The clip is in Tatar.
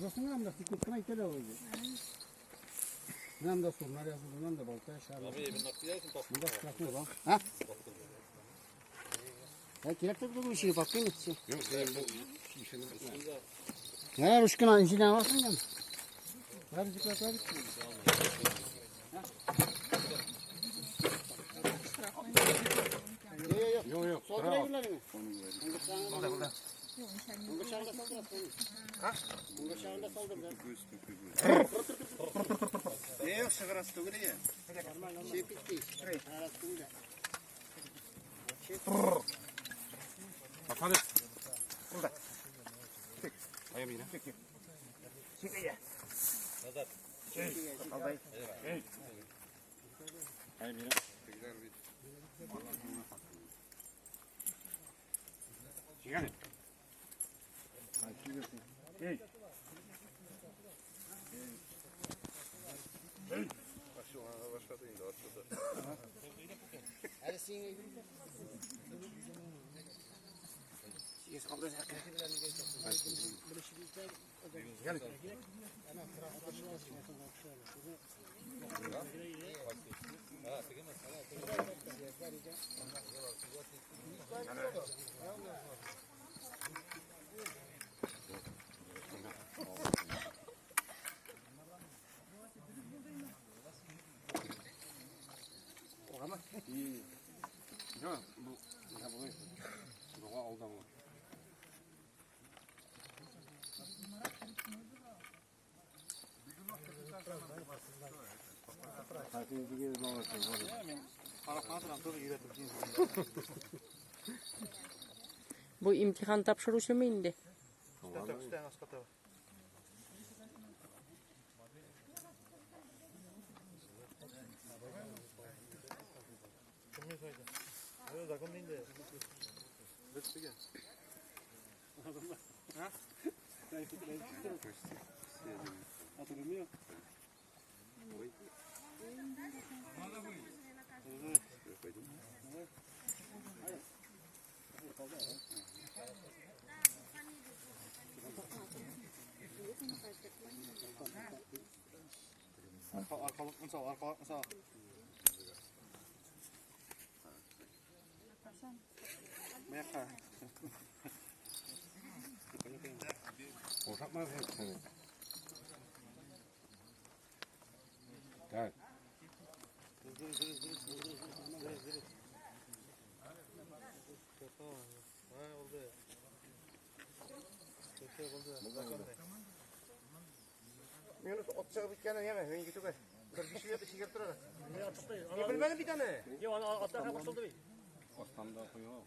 Басасың анда секунд кына итә дә үзе. Менә монда сурнар язылган да балта шар. Монда штрафной бар. Ha? Ya кирәк түгел бу ишеге папкин итсе. Юк, син бу шишәне бетмә. Ya ручканы инженер аласың инде. Бар зикләп Yok yok. Юк, юк. Солдыра Тора. берләреңе. Булды, булды. Уңгырчагында салдыр. Ha? Уңгырчагында салдыр. Юк, чыгарасы түгел ие. Шепик ди. Башлады. Булды. Аям генә. Аям генә. Чигәне. Эй. Әле син Юк, бу менә болай. Буга алдан ул. Бу имтихан тапшыручымы инде? Аркалык мисал, аркалык мисал. Меха. Бушатма син. Так. Мин ат чыгып киткән яме, мин китүгә. Бер биш минут эчегә тора. Мин белмәдем бит аны. Астанда куйган.